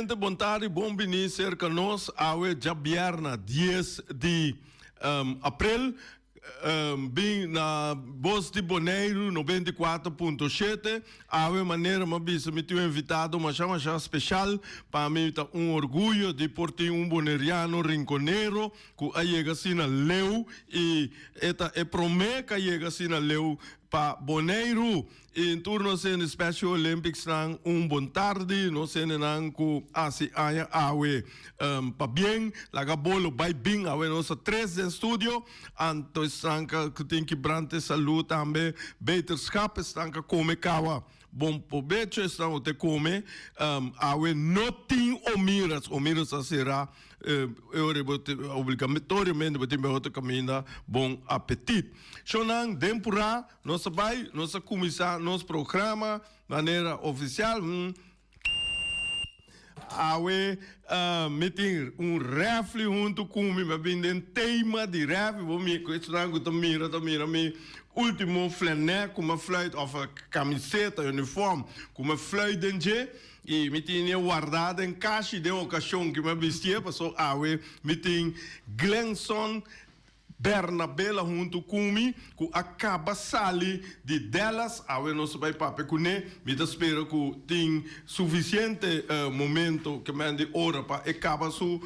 Nuevamente bon tardi, bon bini serka nos awe djabièrna dies di aprel. Bin na Bos di Boneiru 94.7. Awe manera mi a bisa mi tin un invitado masha masha special. Pa mi ta un orguyo di por tin un Boneriano Rinconero ku a yega asina leu i e ta e prome ku a yega asina leu pa Boneiru. I tur nos hende Special Olympics nan un bon tardi, nos hendenan ku hasi aña awe pabien, laga bolo bai bin, awe nos ta tres den studio, anto esnan ku tin kibrante salu tambe, beterschap, esnan ka kome kawa bon probecho, esnan ku te kome awe no tin Omiras, Omiras a sera e ora bo obligatoriamente bo tin bai otro kaminda, bon apetit. Shownan den purá. Nos a bai, nos a kuminsá nos programa manera ofisial. Awe mi tin un refli huntu ku mi, mi a bin den tema di refli. Bo mi ku esnan ku ta mira ta mira mi ultimo flanè ku mi a fluit òf kamiseta, uniform ku mi a fluit den dje. I mi tin e wardá den kashi den okashon ku mi a bistié, pasobra awe mi tin Glenson Bernabela huntu ku mi ku a kaba sali di Dallas. Awe nos ta bai papia kuné. Mi ta spera ku tin sufisiente momento, ke men di ora, pa e kaba su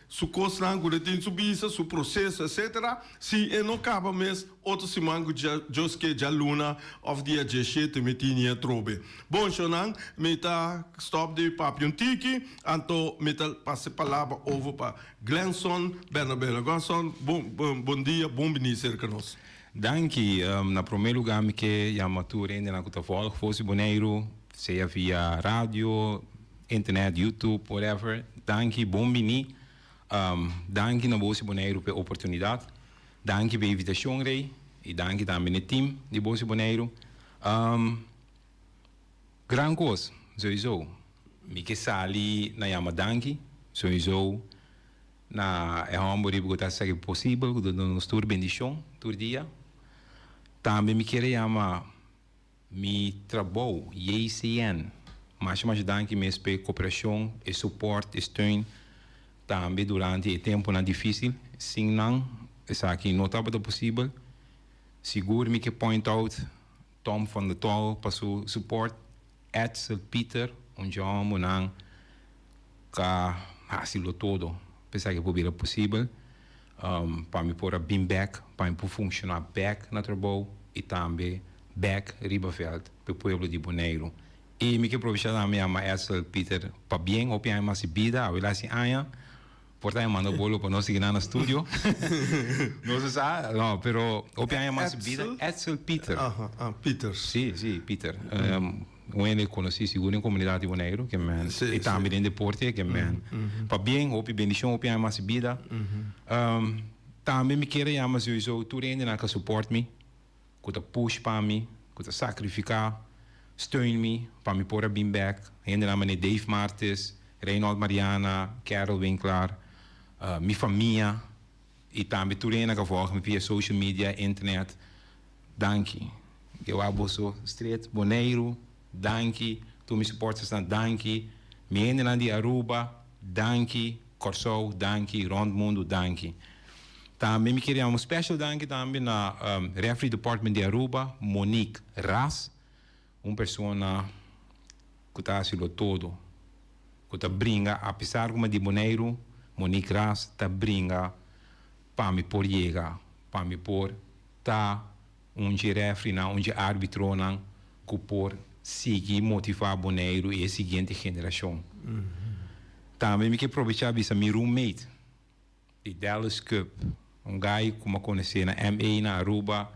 su kosnan ku e tin su bisa, su proseso, etcetera. Si e no kaba mes, otro siman ku Dios ke djaluna òf dia dieshete mi tin e atrobe. Bon, shownan, mi ta stòp di papia un tiki, anto mi ta pasa e palabra over pa Glenson Bernabela. Glenson, bon bon dia, bon bini serka nos. Danki. Na promé lugá mi ke yama tur hendenan ku ta vòlg Voz di Boneiru, sea via radio, internet, YouTube, whatever. Danki, bon bini. Danki na Voz di Boneiru pa e oportunidat. Danki pa e invitashon, Rey. I danki tambe na e team di Voz di Boneiru. Gran kos, souiso. Mi ke sali na yama danki, souiso, na e hòmber riba ku ta hasi esaki posibel, ku ta duna nos tur bendishon tur dia. Tambe mi kier a yama mi trabou, JCN, masha masha danki mes pa e koperashon, e supòrt, e steun, tambe durante e tempunan difisil. Sin nan esaki no tabata posibel. Sigur mi ke point out Tom van de Tol pa su support, Edsel Pieter, un djòmbunan ka hasi lo todo pa esaki por bira posibel, pa mi por a bin bek, pa mi por funshoná bek na trabou i tambe bek riba vèlt pa e pueblo di Boneiru. I mi ke aprovechá tambe yama Edsel Pieter pabien, hopi aña mas di bida, awe la hasi aña. Por ta e manda bolo pa nos sigui nan na studio. Nos a sa, no, pero hopi aña mas bida. Edsel Pieter. Aha, ah, Pieters. Si, si, Pieter. Un hende konosí sigur den komunidat di Boneiru, ke men. Si, I tambe den deporte, ke men. Pabien, hopi bendishon, hopi aña mas bida. Tambe mi kier a yama sowieso tur hendenan ku a support mi. Ku ta push pa mi, ku ta sakrifiká, steun mi pa mi por a bin bèk. Hendenan manera Dave Martis, Reynold Mariana, Carol Winklaar, mi famia i tambe tur hende ku a vòlg mi via social media, internet. Danki. Ke wak boso stret Boneiru, danki. Tur mi supportersnan, danki. Mi hendenan di Aruba, danki. Kòrsou, danki. Rònt mundu, danki. Tambe mi kier yama un special danki tambe na Referee Department di Aruba, Monique Ras, un persona cu ta haci lo todo, cu ta bringa apesar cu mi di Boneiru, Monique Ras ta bringa pa mi por yega, pa mi por ta un dje refereenan, un dje arbitronan cu por sigui motiva Boneiru y e siguiente generacion. Tambe mi kier probecha bisa mi roommate. Di Dallas Cup, un guy ku m'a konosé na MA na Aruba,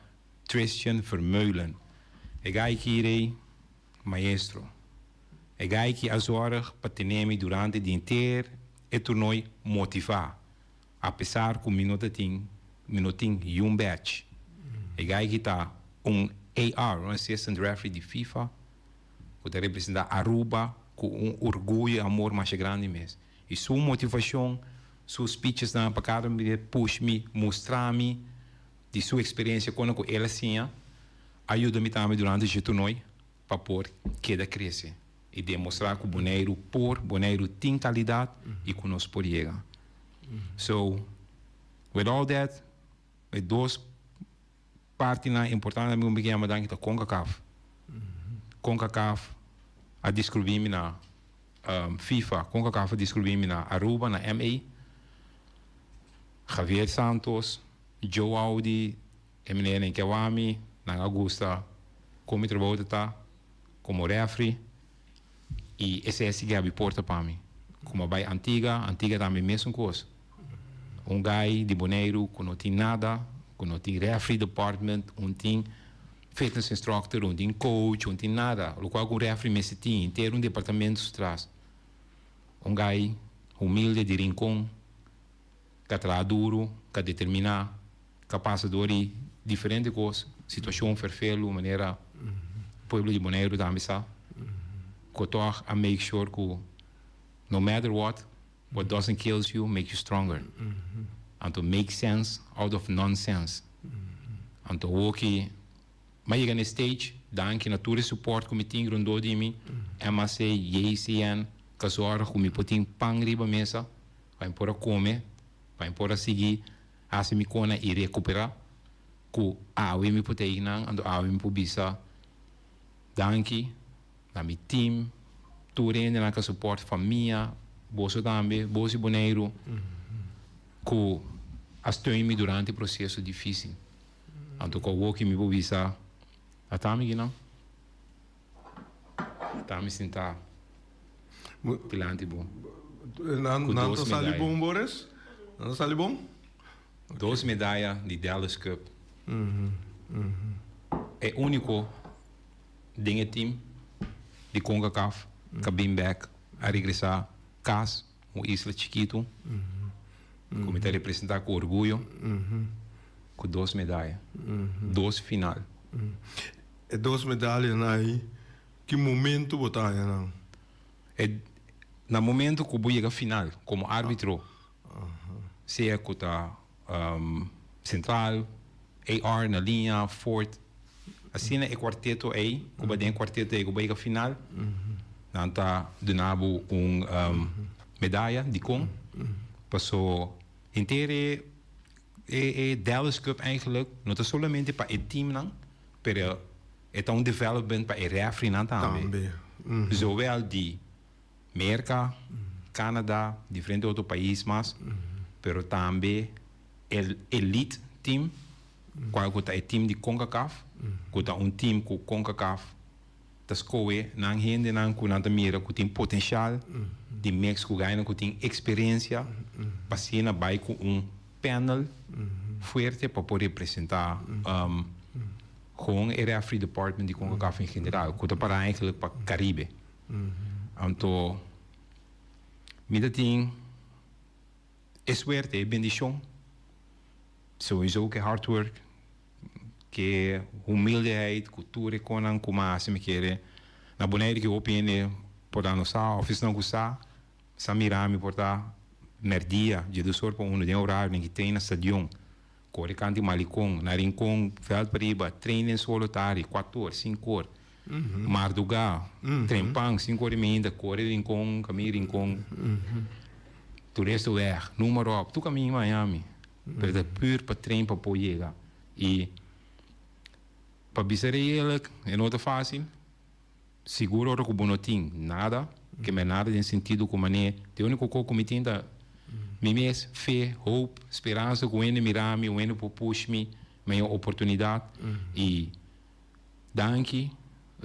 Tristian Vermeulen. E guy ki rei maestro. E guy ki a zorg pa tene mi durante di henter e toernooi motivá, apesar ku mi no ta tin mi no tin yun badge. E guy ki ta un AR, un assistant referee di FIFA, ku ta representá Aruba ku un orguyo i amor masha grandi mes. I su motivashon, su speechesnan pa kada un bira push mi, mustra mi di su eksperensia kon ku el a siña, a yuda mi tambe durante dje toernooi pa por keda krese. I demostrá ku Boneiru por, Boneiru tin kalidat i ku nos por yega. So, with all that, e dos partinan importante mi ku yama danki ta Concacaf. Concacaf a deskribí mi na FIFA, Concacaf a deskribí mi na Aruba, na MA. Javier Santos, Joe Audi, e meneernan ke wak mi, nan a gusta kon mi trabou ta ta komo refri i esei a sigui habri porta pa mi. Komo a bai Antigua, Antigua tambe mesun kos. Un guy di Boneiru ku no tin nada, ku no tin refri department, un tin fitness instructor, un tin coach, un tin nada. Lokual ku un refri mester tin, henter un departamento su tras. Un guy humilde di Rincon. Ka traha duru, ka determiná, ka pasa dor di diferente kos, situashon ferfelu manera pueblo di Boneiru tambe sa, ku tòg a make sure ku no matter what, what doesn't kills you makes you stronger. Anto make sense out of nonsense. Anto awoki m'a yega na e stage, danki na tur e support ku mi tin rondó di mi, MAC, JCN, ka zòrg ku mi por tin pan riba mesa. Pa mi por a come, pa mi por a sigui haci mi cona y recupera cu awe mi por ta eynan, anto awe mi por bisa danki na mi team, tur hendenan cu a support, famia, boso tambe, boso y Boneiru cu a steun mi durante e proceso dificil. Anto cu awoki mi por bisa ata mi kinan. Ta mi sinta dilanti bo. Nan Ku nan dos ta sali medaya. bon, Boris? Nan ta sali bon? Dos medaya di Dallas Cup. E úniko den e team di Concacaf ku a bin bèk, a regresá kas, un isla chikitu, ku mi ta representá ku orguyo, ku dos medaya, dos final. E dos medalianan ai, ki momento bo ta haña nan? E na momento ku bo yega final komo árbitro, sea ku ta sentral, AR na liña, fourth, asina e kuarteto ei, ku bo den e kuarteto ei ku bo yega final, nan ta duna bo un medaya. Dikon? Paso henter e E Dallas Cup eigenlijk no ta solamente pa e teamnan, pero e ta un development pa e refereenan tambe. Tambe. Zowel di Merca, Canada, diferente otro pais mas, pero tambe e elite team, cual cu ta e team di Concacaf, cu ta un team cu Concacaf ta scohe nan hendenan cu nan ta mira cu tin potencial di mix cu gainan cu tin experiencia pa asina bay cu un panel fuerte pa por representa gewoon e referee department di Concacaf en general cu ta para eigenlijk pa Caribe. Anto mi ta tin e suerte, e bendicion, sowieso cu e hard work, Ke humildeheid ku tur e konan ku m'a hasi mi kere na Bonaire ki hopi hende por ta no sa of esnan ku sa sa mira mi por ta merdia dje dos or pa uno den horario nan ki train na stadion kore kanti Malikon na Rincon veld pariba train den solo tardi kuater or sinku or marduga tren pan sinku or di mainta kore Rincon kamin Rincon Toeristenweg noem maar op tur kamin Miami. Pero ta puur pa train pa por yega. Y pa bisa reëllijk, e no ta facil. Sigur ora cu bo no tin nada, ke men nada den sentido cu mane, de unico co cu mi tin ta mi mes, fe, hoop, speransa cu hende mira mi, un hende por push mi, mi haña oportunidad. Y danki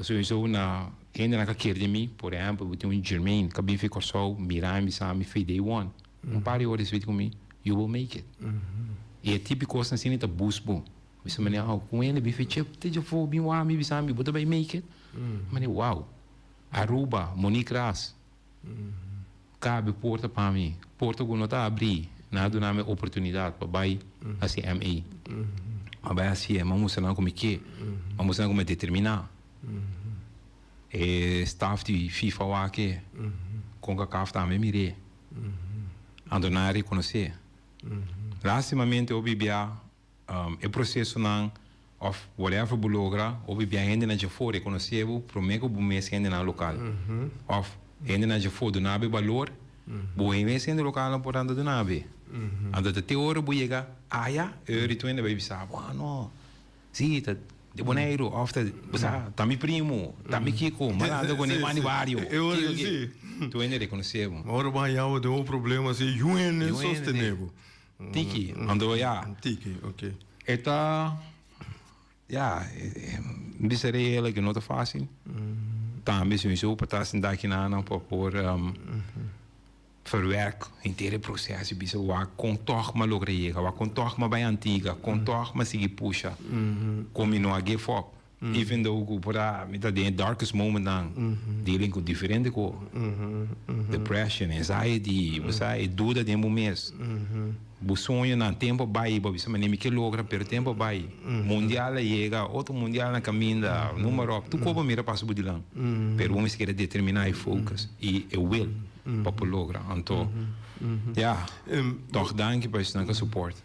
sowieso na hendenan ka kere den mi, por ehempel bo tin un Jermaine ka bin fi Kòrsou mira mi bisa mi fi day one. Un par di ora despues di ku mi, you will make it. I e tipo di kosnan asina ta boost bo. Bisa manera, oh, ku hende bin fech'é te djafó bin wak mi bisa mi, bo ta bai make it? Manera, wow. Aruba, Monique Ras, kabe porta pa mi, porta ku no ta abrí, nan a duna mi oportunidat pa bai hasi MA. Mi a bai hasié, mi a mustra nan ku mi ke, mi a mustra nan ku mi a determiná. E staff di FIFA wak e, Concacaf tambe mir'é. Anto nan a rekonosé. Lástimamente hopi bia e prosesonan. Of whatever bo logra, hopi bia hendenan djafó rekonosé bo promé ku bo mes hendenan lokal. Of hendenan djafó duna bo e balor, bo mes hende lokalnan por anda duna bo. Anto ta te ora bo yega aya, e ora tur hende bai bisa bo, ah no, si ta di Boneiru of ta bo sa ta mi primo, ta mi kiko, mi a lanta kuné man di bario, kiko ki. Tur hende rekonosé bo. Ora bo haña bo den un problema así, yu hende sostené bo. Tiki, anto ya. Tiki, ok. E ta, ya, mi bisa real ku no ta fásil. Tambe si mi so pa ta sinta aki nan pa por verwerk henter e proseso i bisa wak kon tòg mi a logra yega, wak kon tòg mi a bai Antigua, kon tòg mi a sigui pusha, kon mi no a give up. Even though ku por a mi ta den e darkest moment nan dealing ku diferente ko depression, anxiety, bo sa e duda den bo mes, bo soñonan tempo a bai bo a bisa manera mi ke logra pero tempo a bai, mundial a yega otro mundial na kaminda noem maar op tur ko bo mira pasa bo dilan pero bo mester keda determina i focus i e will pa por logra anto ya tog danki pa esnan ku a support.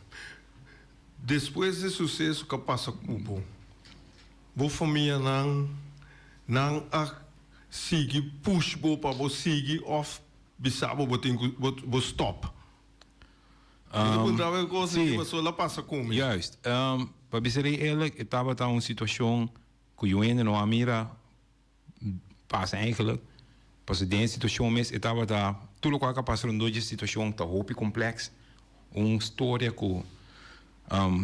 Despues di suseso ku a pasa ku bo, bo famianan nan a sigui push bo pa bo sigui òf bisa bo bo tin ku bo stòp? Mi ta puntra bo e kos aki pasobra el a pasa ku mi. Juist. Pa bisa rei eerlijk, e tabata un situashon ku yu hende no a mira pasa eigenlijk. Pasobra den e situashon mes e tabata tur lokual ku a pasa rondó dje situashon ta hopi kompleks. Un storia ku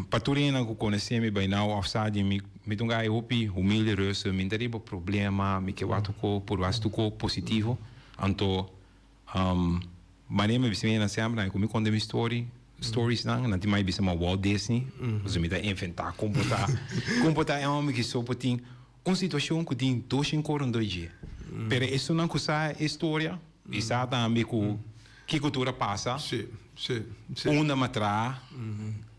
pa tur hende ku konosé mi by now òf sa di mi, mi ta un guy hopi humilde, rustig, mi no ta riba problema, mi ke wak tur por wak tur kos positivo. Anto manera mi bisa mi hende semper nan ku mi konta mi story, stories nan, nan tin mai bisa mi Walt Disney, pasobra mi ta inventá kon por ta, kon por ta e hòmber ki so por tin Un situacion cu tin dos shin cor rondó dje. Pero esunnan cu sa e storia y sa tambe cu kico tur a pasa, Sí, sí, sí. unda m'a traha,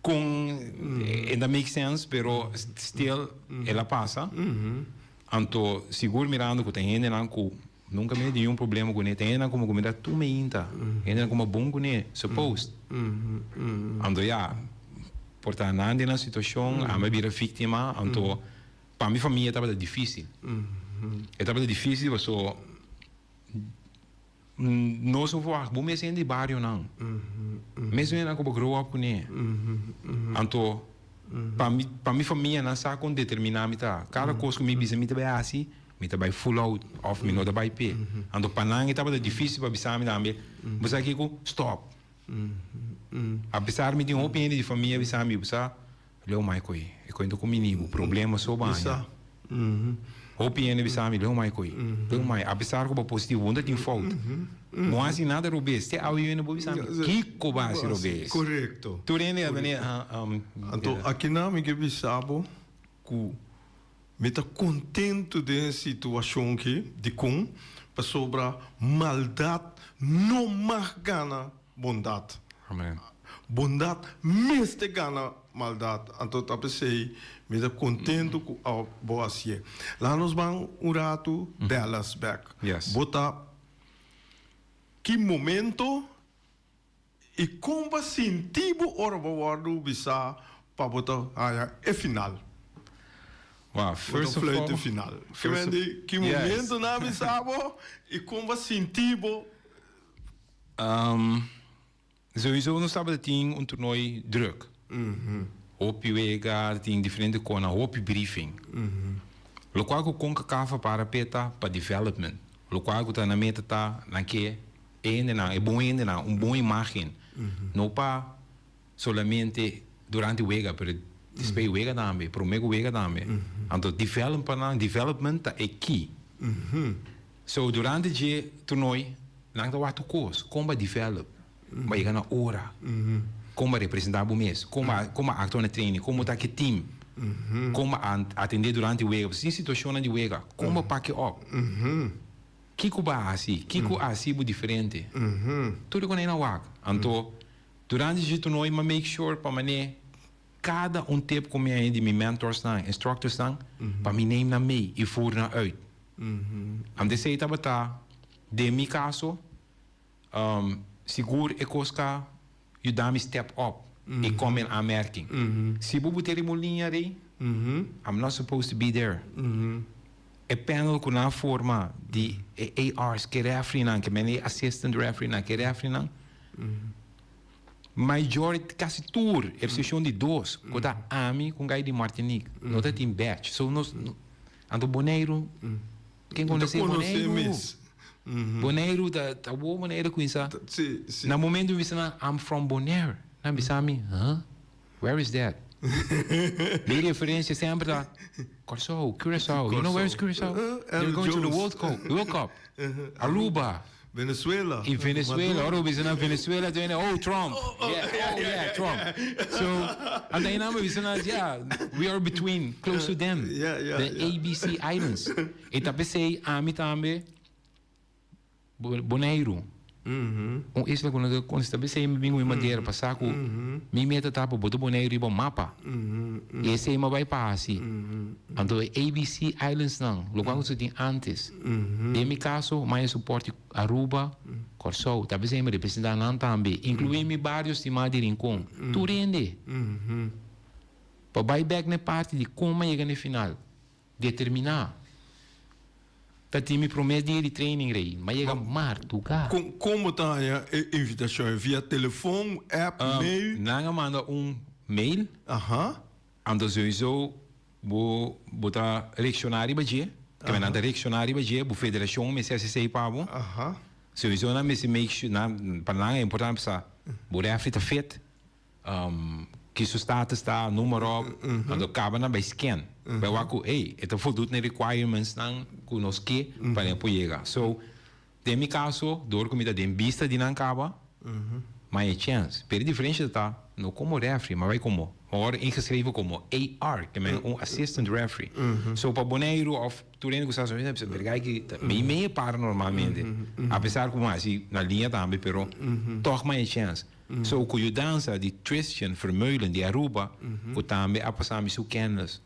con e ta make sense, pero still el a pasa. Anto sigur mirando cu ta hendenan cu nunca mi a tin un problema cune, ta hendenan cu mi cuminda tur meinta, hendenan cu mi a bon cune, supposed. Anto ya, por ta nan den nan situacion, ami a bira victima, anto. Pa mi famia tabata dificil. E tabata dificil paso nos no verwacht bo mes hende di barionan. Mes hendenan ku bo grow up kuné. Anto pa mi pa mi famia nan sa kon determiná mi ta. Kada kos ku mi bisa mi ta bai hasi, mi ta bai full out òf mi no ta bai p'e. Anto pa nan e tabata dificil pa bisa mi tambe, bo sa kiko? Stop. Apesar mi tin hopi hende di famia bisa mi, bo sa. Leo mai koi, e koi no ta kumini bo problema so baña. Hopi hende bisa mi, Leo mai koi, Leo mai, apesar ku bo positivo, bo no ta tin fout. Bo hasi nada robes, te awe hende bo bisa mi, kiko bo hasi robes? Korekto. Tur hende a bini, Anto akinan mi ke bisa bo ku mi ta kontentu den e situashon aki, dikon? Pasobra maldat no mag gana bondat. Amen. Bondat mester gana maldat. Anto ta p'esei mi ta kontentu ku bo hasié. Laga nos ban un ratu Dallas bèk. Yes. Bo ta ki momento i kon bo a sinti bo ora bo wòrdu bisá pa bo ta haña e final? Wow, first of all, e final. First of, ki momento nan a bisa bo i kon bo a sinti bo? Sowieso nos tabata tin un toernooi druk. Hopi wega, tin diferente kona, hopi briefing. Lokual ku Concacaf a para p'e ta pa development. Lokual ku ta nan meta ta nan ke e hendenan, e bon hendenan, un bon imagen. No pa solamente durante wega, pero despues di wega tambe, prome ku wega tambe. Anto develop pa nan, development ta e key. So durante dje toernooi nan ta wak tur kos, kon bo a develop, bo a yega na ora, kon bo a representa bo mes, kon bo a kon bo a actua na training, kon bo ta ku e team, kon bo a atende durante wega, pasobra tin situacionnan di wega, kon bo a pak e op, kiko bo a hasi, kiko a hasi bo diferente, tur e konai nan wak. Anto durante dje toernooi mi a make sure pa mane kada un tip ku mi a haña di mi mentorsnan, instructorsnan, pa mi neem nan mee i voer nan uit. Anto esei tabata den mi kaso sigur e kos ka yuda mi step up i kom in aanmerking. Si bo bute riba un liña rei. I'm not supposed to be there. E panel ku nan a forma di e AR's, ke referee-nan, ke men e assistant referee-nan, ke referee-nan, majority, kasi tur, eksepshon di dos, ku ta ami ku un guy di Martinique, no ta tin badge. So nos, anto Boneiru, ken konosé Boneiru? Boneiru ta, ta wou Boneiru kuminsá. Na momento mi bisa nan, I'm from Bonaire, nan bisa mi, huh? Where is that? Mi referencia semper ta Kòrsou, Curaçao. You know where is Curaçao? They're going to the World Cup, World Cup. Aruba. Venezuela. Y Venezuela. Ora bo bisa nan Venezuela, ta bini, oh, Trump. Yeah, oh yeah, Trump. So, anto einan bo bisa nan, yeah, we are between, close to them. The ABC Islands. E ta p'esei ami tambe. Boneiru, un isla ku no ta konosí, ta bisei mi bin ku mi bandera pa sa ku mi meta ta pa bota Boneiru riba mapa. I esei mi a bai pa hasi. Anto e ABC Islands nan, lokual ku su tin ántes. Den mi kaso, mi a suporte Aruba, Kòrsou, ta bisei mi representá nan tambe, inkluí mi bario stimá di Rincon. Tur hende. Pa bai bèk na e parti di kon mi a yega na e final. Determiná. Ta tin mi promé dia di training rei. M'a yega marduga. Kon kon bo ta haña e invitashon? Via telefon, app, mail? Nan a manda un mail. Aha. Anto souiso bo bo ta reakshoná riba dje. Keme nan ta reakshoná riba dje, bo federashon mester hasi esei pa bo. Aha. Souiso nan mester make sure, nan pa nan e importante pa sa bo refri ta fit. Ki su status ta, noem maar op. Anto kaba nan bai scan. Bai wak ku ey, e ta voldoet na e requirements nan ku nos ke pa nan por yega. So, den mi kaso, dor ku mi ta den bista di nan kaba, mi a e chèns. Pero e diferensha ta, no komo referee, mi a bai komo, mi a wòrdu ingeschreven komo AR, ke men un assistant referee. So, pa Boneiru òf tur hende ku sa su, bisa bergai ki ta mei mei e para normalmente. Apesar ku mi a hasi na liña tambe, pero tòg mi a e chèns. So ku yudansa di Christian Vermeulen di Aruba ku tambe a pasa mi su kennis,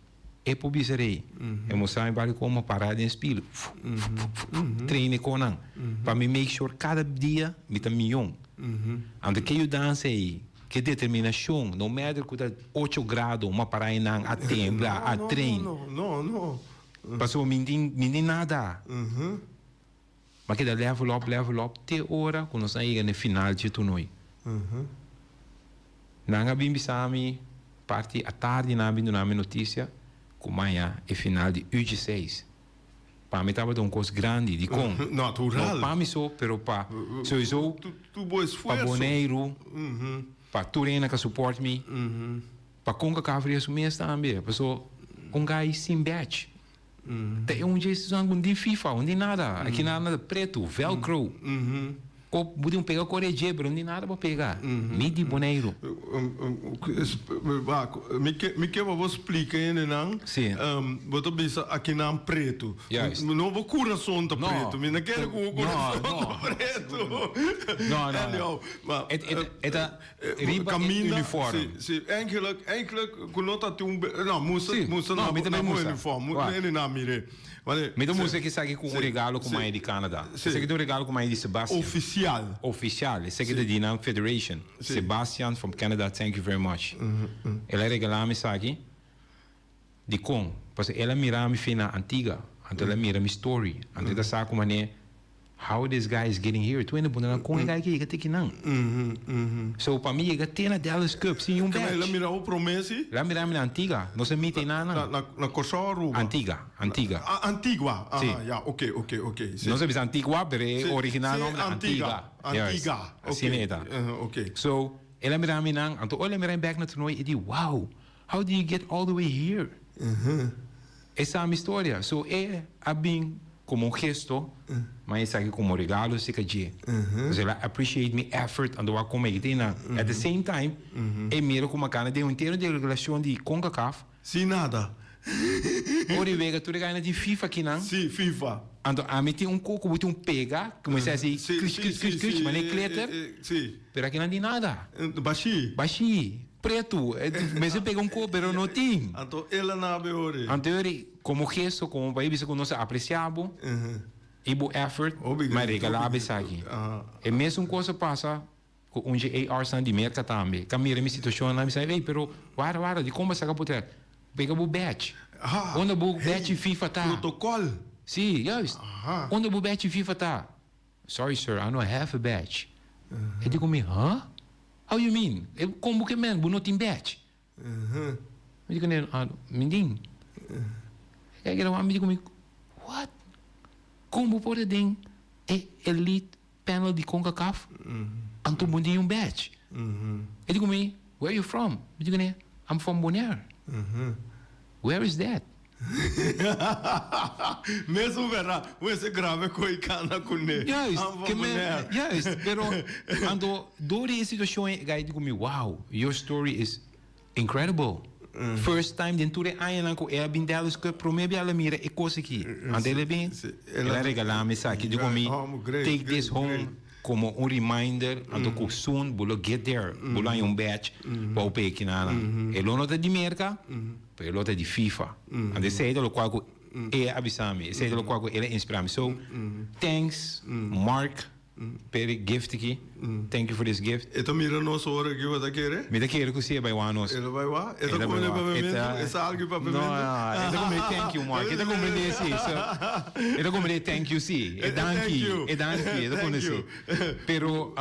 e por bisa rei. E mustra mi bari komo para den spil, fu, fu, fu, fu, fu, train e konan pa mi make sure kada dia mi ta miyon. Anto ke yudansa ei, ke determinashon, no matter ku ta ocho grado m'a para einan a tembla, a train. Pasobra mi tin mi tin nada. M'a keda level up, level up te ora ku nos a yega na e final dje toernooi. Nan a bin bisa mi parti atardi nan a bin duna mi notisia ku maña e final di U dieseis. Pa mi tabata un kos grandi, dikon? Natural. No pa mi so, pero pa souiso Tu bo pa esfuerso. Boneiru, pa tur hende ku a support mi, pa Concacaf riba su mes tambe. Paso un guy sin badge. Ta e un dje esnan ku di FIFA, un di nada. Aki nan ta pretu, velcro. Ko bo tin pega kore dje, pero un di nada bo pega. Ni di Boneiru. Mi ke mi ke pa bo splika hendenan. Si. Bo ta bisa aki nan pretu. Juist. No bo kurason ta pretu. Mi no kere ku bo kurason ta pretu. No, no, no. Anyhow, ma. E ta Riba e uniform. Si, si. Eigenlijk, eigenlijk ku no ta tin un be, no, musa, Si. musa No, na mi ta na bai musa. uniform. Wak. Nene na mire. Wanneer, Mi ta si, musa esaki ku un si, regalo ku si, maya di Canada. si. Esaki ta un regalo ku maya di Sebastian. Ofisial. Ofisial. Esaki Si. ta di nan federation. Si. Sebastian from Canada, thank you very much. El a regala mi esaki. Dikon? Pasobra el a mira mi fe na Antigua, anto el a mira mi story, anto el ta sa ku manera how this guy is getting here. Tur hende puntra nan kon e guy ke yega te kinan. So pa mi yega te na Dallas Cup sin un Kende el a badge. mira bo prome si? El a mira mi na Antigua, nos a meet einan nan. Na na Kòrsou Aruba? Antigua, Antigua. Ah, Antigua, aha, Si. ya, oke, oke, oke, si. Nos a bisa Antigua, pero e Si, original si, nomber ta Antigua, Antigua. Juist, Antigua, oke, asina e ta. oke. So, el a mira mi nan, anto ora el a mira mi bek na toernooi e di, wow! How did you get all the way here? Esa mi storia. So e a bin como un gesto, ma esaki como regalo cerca dje. Pues el a appreciate mi effort anto wak como e tin nan. At the same time, e mira cu Makana den un entero delegacion di Concacaf. Sin nada. Ora e wega tur e gana di FIFA akinan. Si, FIFA. Anto ami tin un coco, bo tin un pega, cu mi sa haci krush, krush, krush, krush, manera kleter. Pero akinan tin nada. Bashi. Bashi. Pretu, mester pega un kop pero no tin. Anto el a nabe ori. Anto ori, komo gesto, komo pa e bisa ku nos a apresia bo i bo effort, ma regala bo esaki. E mesun kos a pasa ku un dje ARsnan di Merka tambe. Ka mira mi situashon nan a bisa, ey, pero wara wara, dikon bo a saka potret? Pega bo badge. Ah, Unda bo hey, badge FIFA ta? Protocol. Si, juist. Aha. Unda bo badge FIFA ta? Sorry sir, I no have a badge. E di ku mi, huh? How you mean? E kon bo ke men, bo no tin badge? Mi di ku ne, ah, mi tin. E keda wak mi di ku mi, what? Kon bo por ta den e elite panel di Concacaf, anto bo tin un badge? E di ku mi, where you from? Mi di ku ne, I'm from Bonaire. Where is that? Mesun verdad, mester grave koe kana kuné. Juist, ke men, juist, pero anto door di e situacion e guy di ku mi, wow, your story is incredible. First time den tur e añanan ku e a bin Dallas Cup, prome bia el a mira e kos aki. Anto el a bin, el a regala mi esaki, di ku mi, take this home komo un reminder, anto ku soon bo lo get there, bo lo haña un badge pa bo peki nan. E lo no ta di Merka. Pero e lo ta di FIFA. Anto esei ta lokual ku e a bisa mi, esei ta lokual ku el a inspirá mi. So, thanks Mark p'e e gift aki. Thank you for this gift. E ta mira nos ora aki, bo ta kere? Mi ta kere ku si e bai wak nos. E lo bai wak? E ta komprende papiamentu? E sa algu di papiamentu? No, no, e ta komprende thank you Mark. E ta komprende si. So, e ta komprende thank you si. E danki, e danki, e ta komprende si. Pero,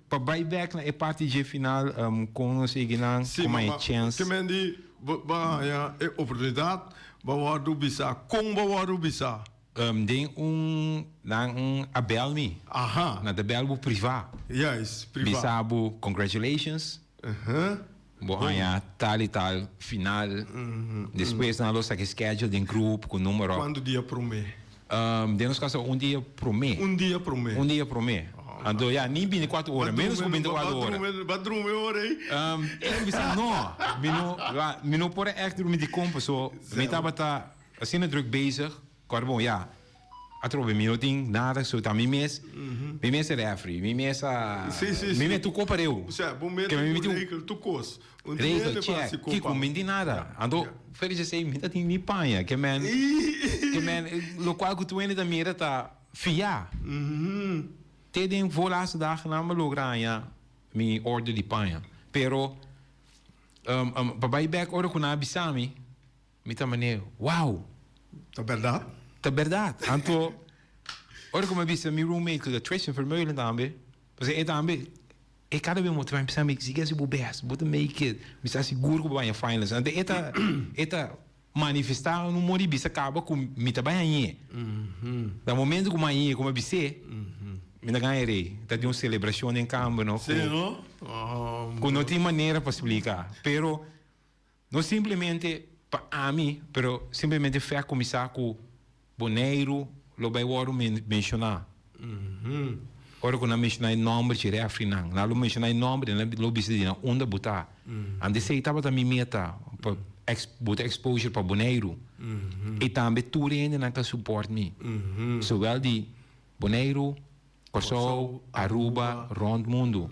Pa bai bek na e parti dje final kon nos yegi nan Sí, ku ma mai ma chens. ke men di bo bo haña e oportunidat bo wòrdu bisa kon bo wòrdu bisa. Den un nan un a bel mi. Aha. Nan ta bel bo privá. Juist, privá. Bisa bo congratulations. Bo haña tal i tal final. Despues nan lo saka e schedule den groep ku numero. Kuantu dia promé? Den nos kaso un dia promé. Un dia promé. Un dia promé. Anto ya, ni bintikuater ora, ménos ku bintikuater ora. Ba drumi ora ei? E bisa no, mi no, mi no por a ègt drumi dikon paso mi tabata asina druk bezig. Kòrda bon, ya, atrobe mi no tin nada, so ta mi mes, mi mes e refri, mi mes a, mi mes tur kos pareu. Osea, bo mete ku regel tur kos. Un dia Regel, e check, fasi kiko, kopa. mi no tin nada. Anto, Felice a say, mi ta tin mi paña, ke men, ke men, lokual ku tur hende ta mira ta fiá. Te den voorlaatste dagennan mi a logra haña mi order di paña. Pero, pa bai bek ora ku nan a bisa mi, Mi ta manera, wow! Ta bèrdat? Ta bèrdat. Anto, ora ku mi a bisa mi roommate ku ta Tristan Vermeulen tambe, pasobra e tambe, e kada bes motivá mi, bisa mi, sigui hasi bo bèst, bo ta make it, mi sa sigur ku bo bai haña finals. Anto e ta, e ta manifestá un modo di bisa kaba ku mi ta bai hañ'é. Na momento ku mi hañ'é, ku mi a bis'é, mi ta gana e rei. Ta tin un selebrashon den kamber, no, Sí, no? ku no tin manera pa splika. Pero. No simplemente pa ami, pero simplemente fe a cuminsa cu Boneiru lo bay wordo menciona. Ora cu nan menciona e nomber dje refrinan, nan lo menciona e nomber y nan lo bisa di nan unda bo ta. Antes esey tabata mi meta, pa buta exposure pa Boneiru. Y tambe tur hendenan ta support mi, zowel di Boneiru, Kòrsou, Aruba, rònt mundu.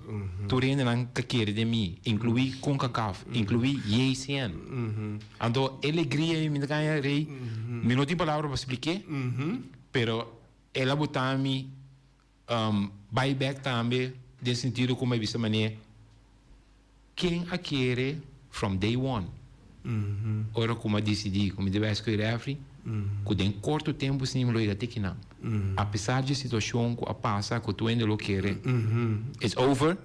Tur hendenan ta kere den mi, inkluí Concacaf, inkluí JCN. Anto e legria ei mi ta gaña rei, mi no tin palabra pa splik'é, pero el a bota mi bai bèk tambe den sentido ku mi a bisa manera ken a kere from day one ora ku mi a disidí ku mi debe escoge refri ku den korto tempu sin mi lo yega te kinan apesar dje situashon ku a pasa ku tur hende lo kere it's over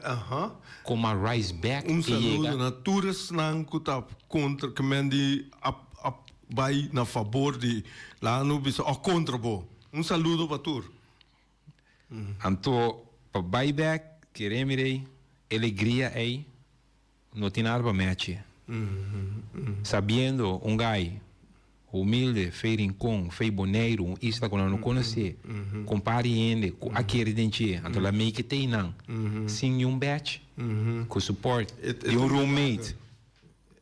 ku mi a rise back Un i yega. saludo na tur esnan ku ta kontra ku men di a a bai na fabor di laga no bisa òf kontra bo un saludo pa tur. Anto pa bai bek kere mi rei e legria ei no tin nada pa mechi. Sabiendo un gai humilde fei Rincon, fei Boneiru, un isla ku nan no konosé, ku un par di hende ku a kere den dje, anto la make it einan sin niun bech, ku support di un roommate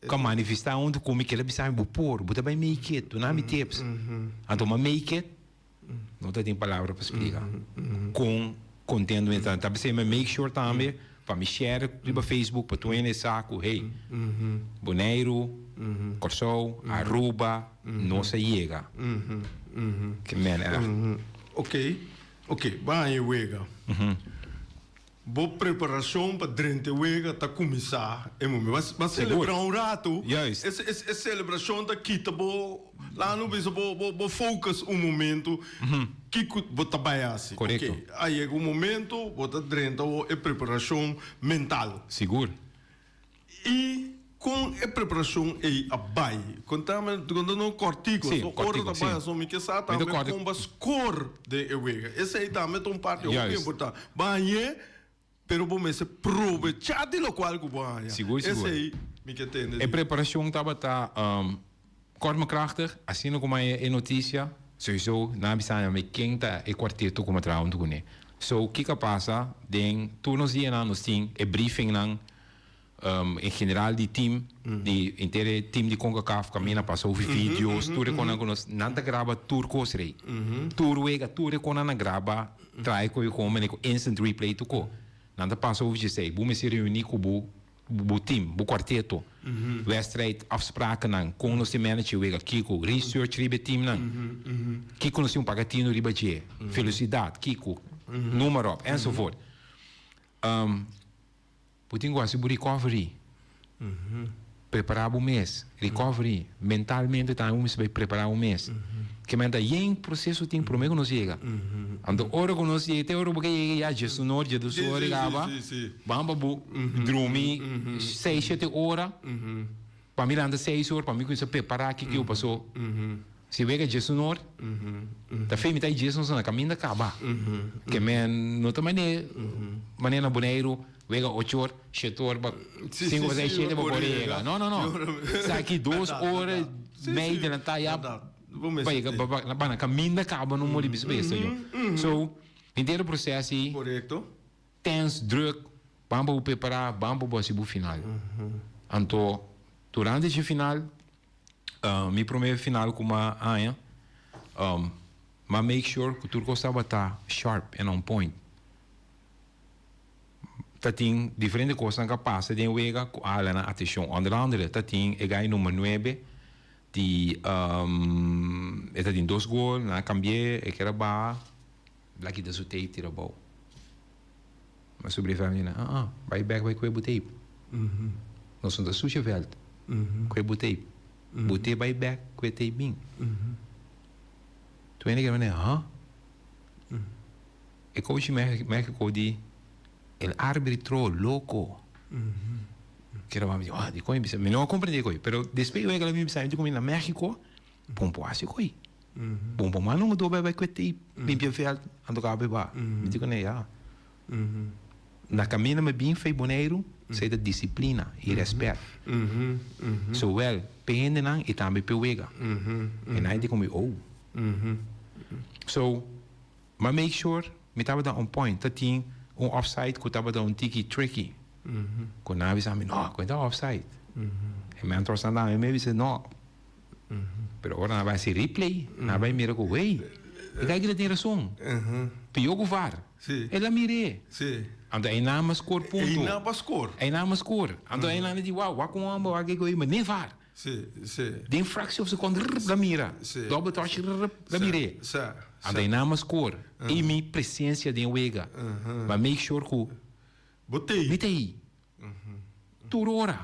ku a manifestá huntu ku mi, kila bisa mi bo por, bo ta bai make it, duna mi tips. Anto mi a make it. No ta tin palabra pa splika kon kontento mi ta. Ta p'esei mi a make sure tambe pa mi share riba Facebook pa tur hende sa ku hey, Boneiru, Kòrsou, Aruba, nos a yega. Ke men ègt. Ok, ok, ban haña e wega. Bo preparashon pa drenta e wega ta kuminsá e momento. Bo a selebrá un ratu. Juist. E selebrashon ta kita bo, laga nos bisa, bo focus un momento kiko bo ta bai hasi. Korekto. Oke, a yega un momento bo ta drenta awor e preparashon mental. Sigur. I kon e preparashon ei a bai? Konta mi, konta nos kòrtiku. Sí, So ora kòrtiku, ta sí. bai aso mi ke sa Mi ta tambe kòrti. kon bo skor den e wega. Esei tambe ta un parti hopi Juist. importante. Bo a hañ'é, pero bo mester probechá di lokual ku bo a haña. Sigur, sigur. Esei mi ke tende E di. preparashon tabata kòrt ma krachtig, asina ku mi haña e notisia, souiso nan a bisa mi ken ta e kuarteto ku mi a traha huntu kuné. So, kiko a pasa den tur nos dianan nos tin e briefingnan En general di team, di henter e team di Concacaf caminda pasa hopi videos, tur e conan cu nos, nan ta graba tur cos rey. Tur wega, tur e conan nan graba, trae cu e homene cu instant replay tur co. Nan ta pasa hopi djesey. Bo mester reuni cu bo bo team, bo cuarteto. Wedstrijd afsprakennan, con nos tin manage e wega, kico, research riba e teamnan, kico nos tin un paga tino riba dje, velocidad, kico, noem maar op, enzovoort. Bo tin ku hasi bo recovery. Prepará bo mes. Recovery. Mentalmente tambe bo mester bai prepará bo mes. Ke men ta yen proseso tin promé ku nos yega. Anto ora ku nos yega, te ora ku bo ke yega ya djesunor, djedusor i kaba, ban pa bo drumi seis, shete ora. Pa mi lanta seis or, pa mi kuminsá prepará kiko yo pasó. Si wega djes un or, ta fe mi ta djes nos na kaminda kaba. Ke men no ta mane mane na Boneiru wega ocho or, shete or pa sinku pa seis shete pa por yega. No no no. Esaki dos ora mei delantá ya pa yega pa na kaminda kaba no mori bisa besta yo. So henter e proces ei tens, druk. Ban pa bo prepará, ban pa bo hasi bo final. Anto, durante dje final, mi promé final ku m'a haña, m'a make sure ku tur kos tabata sharp en on point. Ta tin diferente kosnan ku a pasa den wega ku a hala nan atenshon. Onder andere ta tin e gai number nuebe di e ta tin dos gol, nan a kambi'é, e keda baha, el a kita su tape tira abou. Ma sobrevive mi na, ah ah, bai bek bai kue bo tape. Nos no ta sushi veld. Kue bo tape. Bo te bai bek kue tape bin. Tu hende kere mane, huh? E coach di Mexico di, el arbitro loco. Kere mami di, ah, dikon e bisa? Mi no a comprende koi, pero despues wega mi bisa, mi di na Mexico, bon por hasi koi. Bon por manda un dobe bai kue tape, limpia veld, anto kabe ba. Mi di kune, ya. Na kaminda mi bin fei Boneiru, esei ta disiplina i rèspèt. Zowel p'e hendenan i tambe p'e wega. E nan di komo, oh. So, m'a make sure mi tabata on point. Ta tin un offside ku tabata un tiki tricky. Ku nan a bisa mi, no, ku e ta offside. E mentors nan tambe mi a bisa, no. Pero ora nan bai hasi replay, nan bai mira ku, hey, e guy kila tin rason. Pió ku var. El a mir'é. Anto einan a score punto. Einan pa score. Einan a score. Anto einan a di, wow, wak un homber, wak kiko ei, ma ne var. Den fractie of seconde, rrr, la mira. Double touch, rrr, la mir'é. Anto einan a score. Ei mi presencia den wega. Ma make sure ku Bo t'ei. Mi t'ei. Tur ora.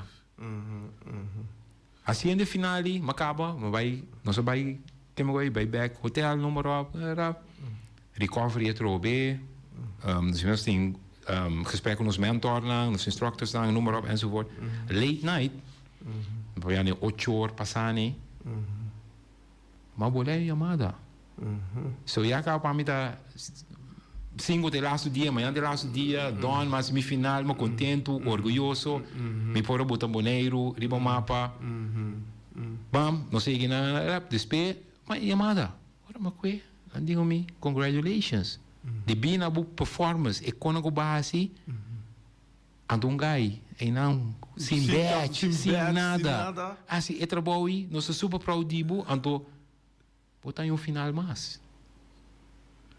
Haciendo e final di, m'a caba, m'a bai, nos a bai, ken m'a bai, bai bek hotel, noem maar op, rap. Recovery atrobe, nos mes tin gesprek cu nos mentornan, nos instructorsnan, noem maar op, enzovoort. Late night, papia di ocho or pasa ni, m'a bole e yamada. So ya caba pa mi ta cinco ta e laatste dia, mañana ta e laatste dia, done, m'a haci mi final, m'a contento, orguyoso, mi por a bota Boneiru riba mapa, bam, nos a yega na rap, despues m'a yamada, ora m'a cue, nan dico mi, congratulations, debí na bo performance, e cona cu bo a haci, Anto un guy einan sin badge, sin nada, haci e trabou ei, nos ta super proud di bo, anto bo ta un final mas.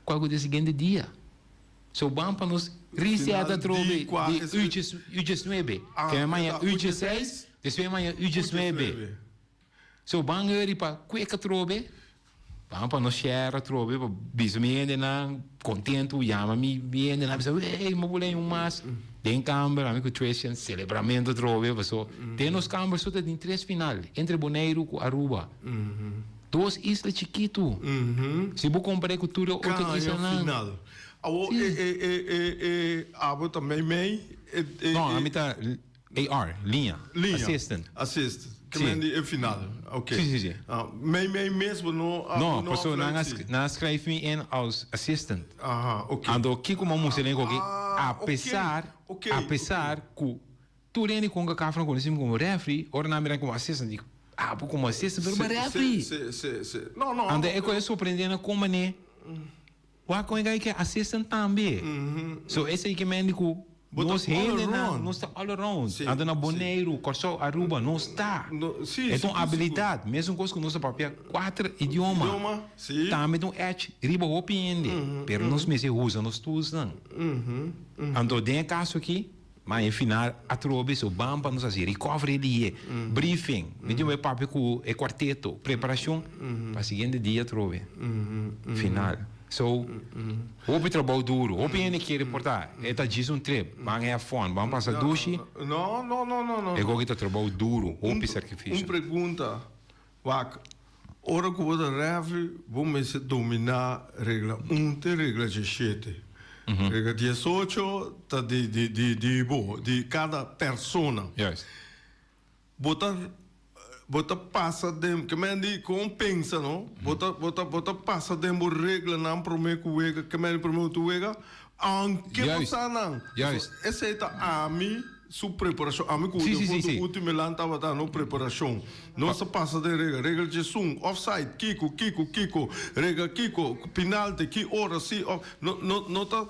Cual cu ta e siguiente dia. So ban pa nos reset atrobe di U diesnuebe. Ke maña U diesseis, despues maña U diesnuebe. So ban hurry pa kwek atrobe. Ban pa nos share atrobe pa bisa mi hendenan kontentu yama mi mi hendenan bisa ey mi por lei un mas den kamber ami ku Christian selebramento atrobe paso den nos kamber so ta tin tres final entre Boneiru ku Aruba dos isla chikitu si bo kompara ku tur e otro islanan. Final awo e e e e e abo ta mei mei e e. No ami ta AR, liña. Liña. Assistant. Assist. Ke Sí. men di e final. Oké. Sí, sí, sí. Ah, mei mei mes bo no a No, no a pasobra nan a fluit, sí. nan a skrijf mi in als assistant. Aha, oké. Anto kiko mi a mustra den koki, Ah, a oké, pesar, oké, a oké. pesar ku tur hende kon kaka afro konosí mi komo referee, ora nan a mira mi komo assistant, di, ah, bo komo assistant, pero bo Sí, referee. sí, sí, sí. No, no. Anto e koe a sorprendé nan kon manera, wak kon e guy ke assistant tambe. So esei ke men di ku Bo ta Nos all hendenan, around. nos ta all around. Sí, Anto na sí. Boneiru, Kòrsou, Aruba, nos ta. No, sí, E ta un sigur, sigur. abilidat. Mesun kos ku nos ta papia kuater idioma. Idioma, sí. Tambe ta un edge riba hopi hende. Pero nos mester usa nos toolsnan. Anto den e kaso aki, ma e final atrobe so ban pa nos hasi recovery di e briefing. Mi tin bai papia ku e kuarteto, preparashon pa siguiente dia atrobe. Final. So, hopi trabou duro, hopi hende kier reporta, e ta djis un trip, ban have fun, ban pasa dushi. No, no, no, no, no. E koki ta trabou duro, hopi sacrificio. Un pregunta, wak, ora ku bo ta refri, bo mester domina regla un te regla diesshete. Regla diesocho ta di, di, di, di bo, di kada persona. Juist. Bo ta bo ta pasa den ke men di kon pensa no bo ta bo ta bo ta pasa den bo reglanan prome ku wega ke men di prome ku tu wega aunke bo Juist, sa nan juist. Esei ta ami su preparashon ami ku Sí, sí, sí, sí. ultimo lan tabata no preparashon nos ta pasa den regla regla djesun offside kiko kiko kiko regla kiko penalti ki ora si of no no no ta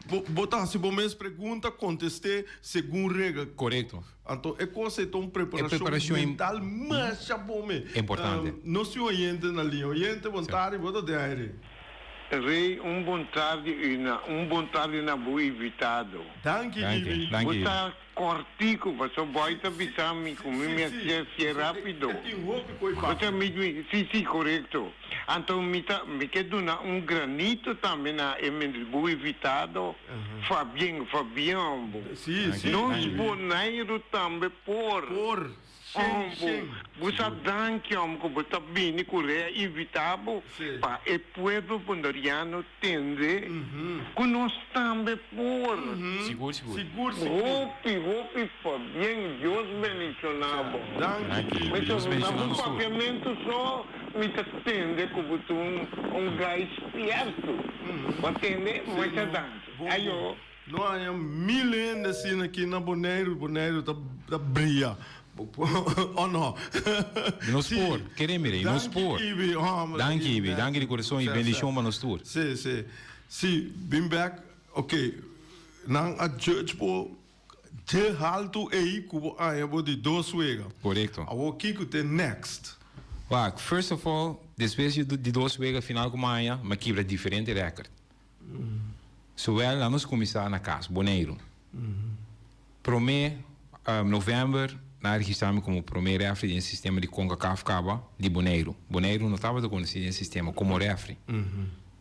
bo bo ta hasi bo mes pregunta kontest'é segun regla. Korekto. Anto e kos ei ta un E preparashon preparashon mental masha bon me. Importante. Nos tin oyente na liña. Oyente, bon tardi, bo ta den aire. Rey, un bon tardi u na un bon tardi na bo invitado. Danki, Danki, Ibi. danki Bo Ibi. ta kòrtiku pasobra boy ta bisa mi ku mi Sí, sí, mester hasié pasobra e rápido. e tin hopi ku e Bo ta papia. mi mi sí sí korekto. Anto mi ta mi ke duna un granito tambe na e bo invitado Fabien Fabian bo. Sí, sí. Nos Boneiru tambe por. Por, shen, Ombo, shen. bo sa danki om ku bo ta bini ku Rea invita bo pa e pueblo boneriano tende ku nos tambe por. Sigur, sigur. Sigur, sigur. Hopi, hopi pabien, Dios bendiciona bo. Danki. Mi ta Dios na bendiciona bo nos tur. papiamentu so mi ta tende ku bo ta un un guy spierto. Bo a tende? Mucha danki. Bon, Ayo. bon. No haña mil hende asina aki na Boneiru, Boneiru ta ta bria. O no? Nos Sí. por, kere mira, nos Danki por. Ibi, hombre. Danki Ibi, danki di kurason i Sí, bendishon sí. pa nos tur. Sí, sí. Sí, bin bek, ok, nan a judge bo dje haltu ei ku bo haña bo di dos wega. Korekto. Awor kiko te next? Wak, first of all, despues di dos wega final ku mi haña, mi a kibra diferente record. Zowel nan nos kuminsá na kas, Boneiru. Promé novèmber nan a registrá mi komo promé rèfri den sistema di Concacaf kaba di Boneiru. Boneiru no tabata konosí den sistema komo rèfri. Mi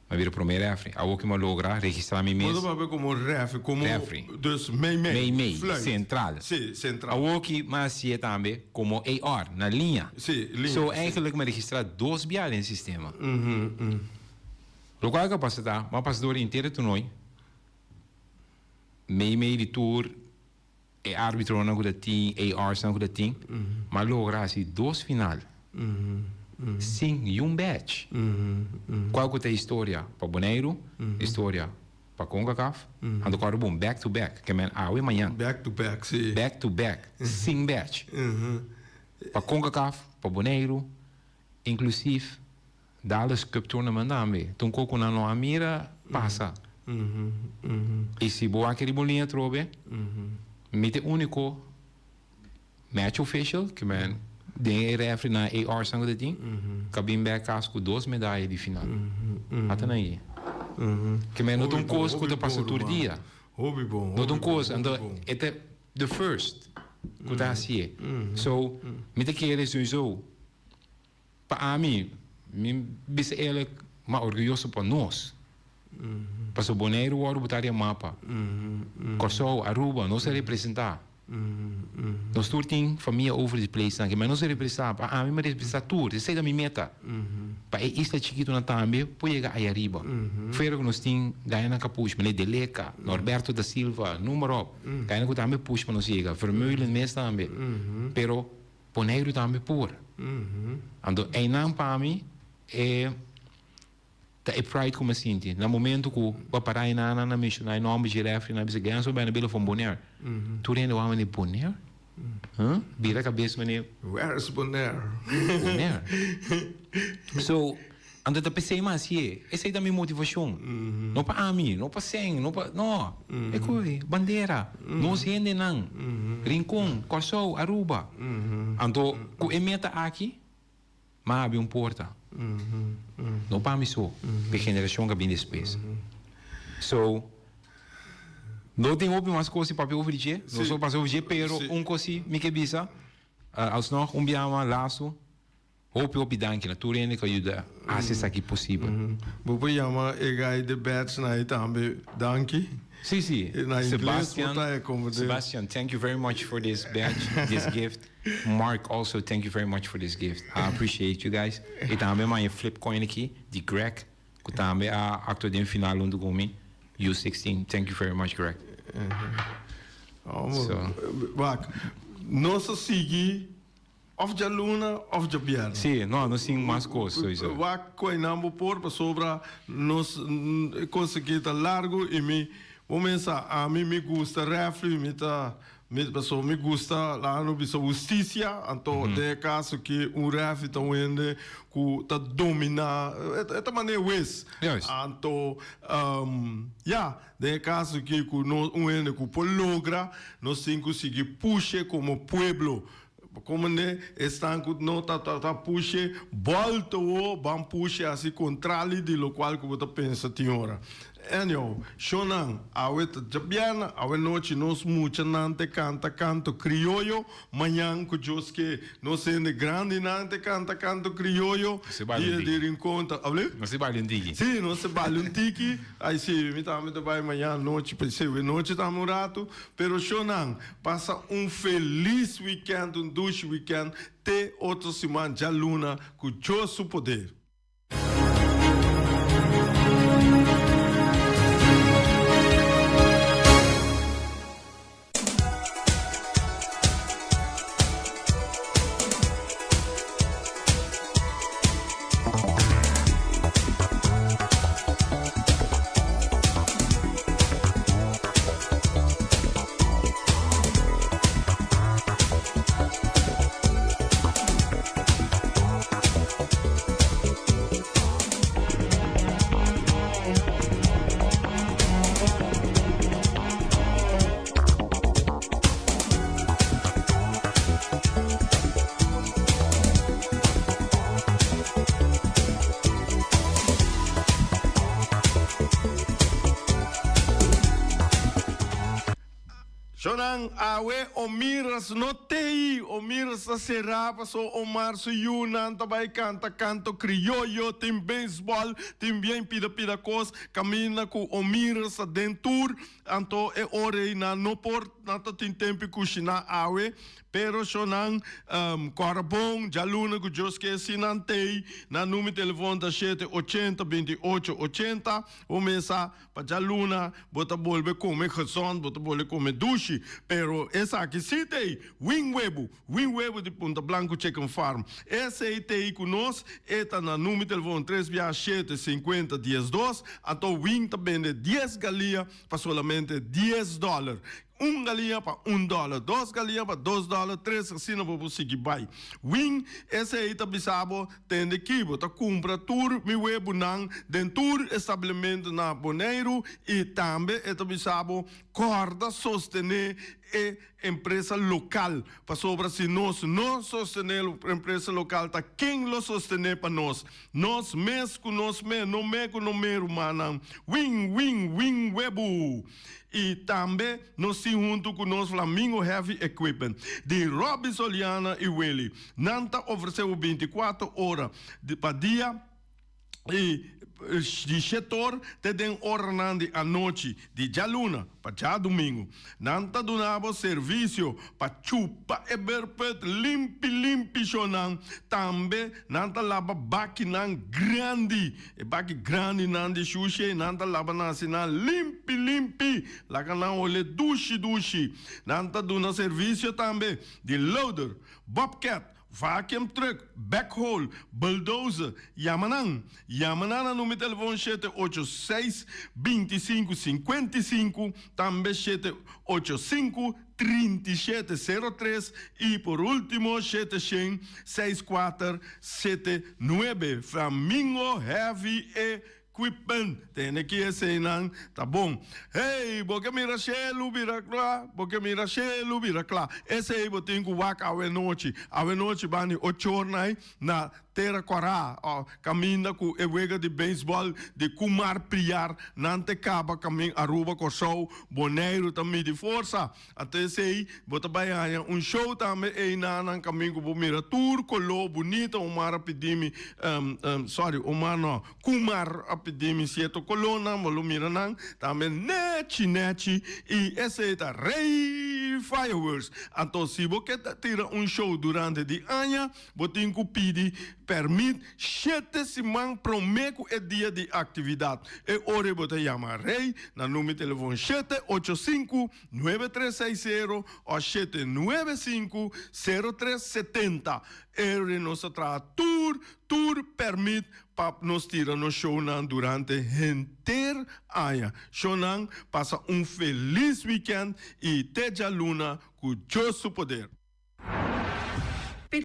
a bira promé rèfri. Awor ku mi a logra registrá mi mes. Bo ta papia komo rèfri, komo Rèfri. dus mei mei. Mei mei, Fluit. sentral. Sí, sentral. Awor ku mi a hasié tambe komo AR, na liña. Sí, liña, So sí. eigenlijk mi a registrá dos bia den sistema. Lokual ku a pasa ta, bo a pasa dor henter e toernooi, mei mei di tur e arbitronan ku ta tin, ARsnan ku ta tin, ma logra hasi dos final sin niun badge. Kual ku ta historia pa Boneiru, historia pa Concacaf, anto kòrda bon back to back, ke men awe mañan. Back to back, si. Back to back, sin badge. Pa Concacaf, pa Boneiru, inklusief Dallas Cup Tournament tambe. Ta un kos ku nan no a mira pasa. I si bo wak riba un liña atrobe, mi ta e úniko match official ku men den e refri nan AR's nan ku ta tin, ku a bin bek kas ku dos medaya di final. Ata nan ei. Ke men no ta un kos ku ta pasa tur dia. No ta un kos, anto e ta the first ku ta hasié. So, mi ta kere souiso. Pa ami, Mi bisa eerlijk, m'a orguyoso pa nos. Pasobra Boneiru wòrdu botá den mapa. Kòrsou, Aruba, nos a representá. Nos tur tin famia over di place nan, ma nos a representá. Pa ami mi a representá tur, esei ta mi meta. Pa e isla chikitonan tambe por yega aya riba. Fuera ku nos tin Guyana Capush, Meneer Deleca, Norberto da Silva, noem maar op. Guyana ku tambe push pa nos yega, Vermeulen mes tambe. Pero Boneiru tambe por. Anto einan pa mi e Ta e pride ku mi a sinti na momento ku bo a para einan nan a menshoná e nòmber dje rèfri nan a bisa Genso bèna bela for Bonaire. Tur hende wak manera Bonaire? Huh? Bira kabes manera. Where is Bonaire? Bonaire. So, anto ta p'esei mi a hasié. Esei ta mi motivashon. No pa ami, no pa sèn, no pa, no. E koi, bandera, nos hendenan, Rincon, Kòrsou, Aruba. Anto ku e meta aki. M'a habri un porta. No pa mi so, p'e generashon ku a bin despues. So, no tin hopi mas kos di papia over di dje, no so pasa over dje, pero un kos si mi ke bisa, alsnog un biaha lastu, hopi hopi danki na tur hende ku a yuda hasi esaki posibel. Bo por yama e guy de badge na ei tambe danki? Si, si. Sebastian, Sebastian, thank you very much for this badge, this gift. Mark also thank you very much for this gift I appreciate you guys y tambe maya e flip coin aki di Greg cu tambe a actua den final hunto cu mi U16 thank you very much Greg. So. Wak, nos a sigui of djaluna of djabièrnè. Sí, no, nos tin mas cos sowieso. Wak cu einan bo por pasobra nos e cos aki ta largo y mi bo mesa ami mi gusta refri mi ta Mi pasobra mi gusta laga no bisa hustisia, anto den e kaso ki un rèfi ta un hende ku ta dominá, e ta manera hues. Anto, ya, den e kaso ki ku no un hende ku por logra, nos tin ku sigui pushe komo pueblo. Komo ne esnan ku no ta ta pushe bòlta wo, ban pushe hasi kontrali di lokual ku bo ta pensa tin ora. Anyhow, shownan, awe ta djabièrnè, awe nochi nos muchanan te kanta kanto krioyo, mañan ku Dios ke nos hende grandinan te kanta kanto krioyo, Nos e baila un dia tiki. di Rincon ta, able? Nos e baila un tiki. Sí, nos e baila un tiki, ai sí, mi tambe ta bai mañan nochi, p'esei awe nochi tambe un ratu, pero shownan, pasa un felis weekend, un dushi weekend, te otro siman djaluna ku Dios su poder. Shonnan, awe Omiras no tei, Omiras ta será paso Omar su yunan ta bai kanta kanto krioyo, tin beisbòl, tin bien pida pida kos, kaminda ku Omiras ta den tur, anto e ora ei nan no por, nan ta tin tempu kushiná awe, Pero shonan kòrda bon, djaluna ku Dios ke si nan tei, nan numero telefon ta shete ochenta binti ocho ochenta, bo mesa pa djaluna bo ta bolbe kome gezond, bo ta bolbe kome dushi, pero esaki si tei, win webu, win webu di Punta Blanco Chicken Farm, esei tei ku nos, e ta na numero telefon tres bia shete sinkuenta diesdos, anto win ta bende dies galia pa solamente dies dòler. Un galiña pa un dòler, dos galiña pa dos dòler, tres asina bo por sigui bai. Win, esei ta bisa bo, tende ki bo ta kumpra tur mi webunan den tur establimentu na Boneiru i tambe e ta bisa bo kòrda sostené e empresa lokal, pasobra si nos no sostené empresa lokal ta ken lo sostené pa nos? Nos mes ku nos me, no me ku no me rumannan. Win, win, win webu! I tambe nos tin huntu ku nos Flamingo Heavy Equipment di Robby Soliana i Willy. Nan ta ofresé bo bintikuater ora pa dia i di shetor te den oranan di anochi di djaluna pa djadumingu. Nan ta duna bo servisio pa chupa e berput limpi limpi shonan. Tambe nan ta laba bakinan grandi. E baki grandinan di shushi nan ta laba nan asina limpi limpi, laga nan hole dushi dushi. Nan ta duna servisio tambe di loader, bobcat, vacuum truck, backhoe, bulldozer. Yama nan! Yama nan na numero telefon 786 25 55, tambe 785 37 03 i por ultimo 700 64 79. Flamingo Heavy Equipment. Tene ki eseinan ta bon. Hey, bo ke mira shelu bira kla, bo ke mira shelu bira kla. Esei bo tin ku wak awenochi. Awenochi bani ocho or nai na Tera Kòrá, ò kaminda ku e wega di beisbòl di Kumar Priyar nan te kaba kamin Aruba, Kòrsou, Boneiru ta midi forsa. Anto esei bo ta bai haña un show tambe einan nan kamin ku bo mira tur koló bunita. Omar a pidi mi, sorry Omar no, Kumar a pidi mi sierto kolónan, bo lo mira nan tambe nechi nechi i esei ta Rey Fireworks. Anto si bo ke ta tira un show durante di aña, Bo tin ku pidi pèrmit shete siman promé ku e dia di aktividat. E ora ei bo ta yama Rey na number di telefon 785 9360 òf 795 0370. E ora ei nos ta traha tur tur pèrmit pa nos tira nos shownan durante henter aña. Shownan, pasa un felis wikènt i te djaluna ku Dios su poder.